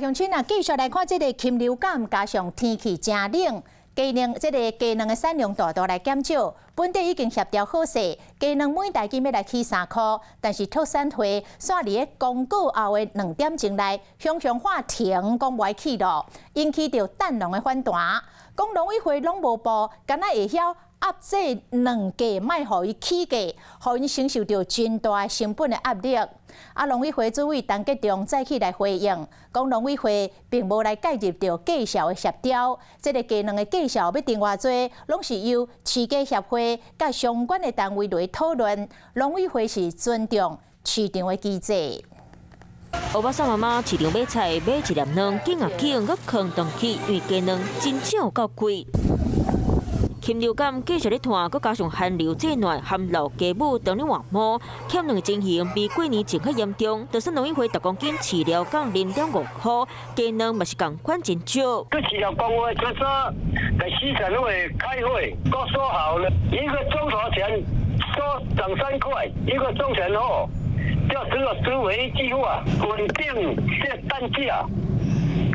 鄉親啊，繼續來看這个禽流感，加上天氣誠冷，雞卵這个雞卵的產量大大來減少。本地已經協調好勢，雞卵每台斤欲來起3箍，但是畜產會煞佇咧公告後的2點鐘內，雄雄喊停，講無愛起囉，引起著蛋農的反彈，講農委會攏無報，敢若會曉壓制卵價，莫予伊起價，予𪜶承受著真大成本的壓力。啊，農委會主委陳吉仲早起來回應，講農委會並無來介入著價數的協調，這个雞卵的價數欲定偌濟，攏是由飼雞協會佮相關的單位來討論，農委會是尊重市場的機制。歐巴桑媽媽市場買菜買一粒卵，緊啊緊，閣囥轉去，因為雞卵真正有夠貴。禽流感繼續咧傳，閣加上寒流這暖，含老雞母當咧換毛，欠卵的情形比過年前較嚴重。就算農委會逐公斤飼料降0.5箍，雞卵嘛是仝款真少。這飼料公會就是說，在市場會開會，都說好了，一個鐘頭前說漲3塊，一個鐘頭後就只有思維一句話，穩定這蛋價。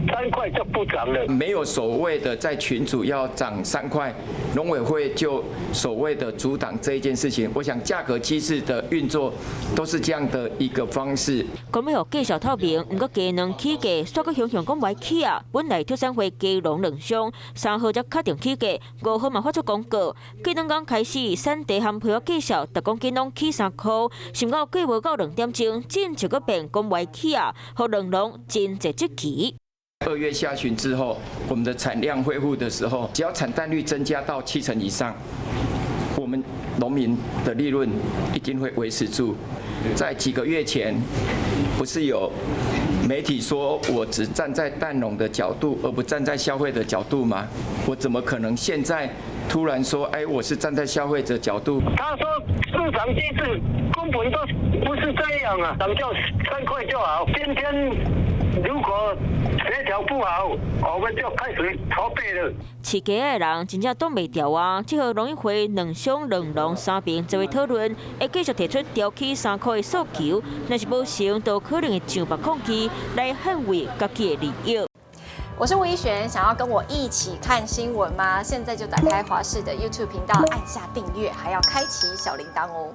3塊就不漲了。沒有所謂的在群組要漲三塊，農委會就所謂的阻擋這一件事情。我想價格機制的運作都是這樣的一個方式。講欲予價數透明，毋過雞卵起價，煞閣雄雄講袂起啊！本來畜產會雞農兩商3號才確定起價，5號嘛發出公告，過兩工開始，產地含批發價數，逐公斤攏起3箍，想到過無夠2點鐘，進前閣變講袂起啊，予卵農真濟質疑。 2月下旬之後，我們的產量恢復的時候，只要產蛋率增加到7成以上，我們農民的利潤一定會維持住。在幾個月前，不是有媒體說我只站在蛋農的角度，而不站在消費的角度嗎？我怎麼可能現在突然說，哎，我是站在消費者角度？他說市場機制根本都不是這樣啊，漲就3塊就好。今天如果協調不好，我們就開始籌備了。飼雞的人真正擋袂牢啊！這號農委會兩商兩農三邊做伙討論，會繼續提出調起三箍的訴求，若是無成，就可能會上法控機來捍衛家己的利益。我是吳怡璇，想要跟我一起看新聞嗎？現在就打開華視的 YouTube 頻道，按下訂閱，還要開啟小鈴鐺哦。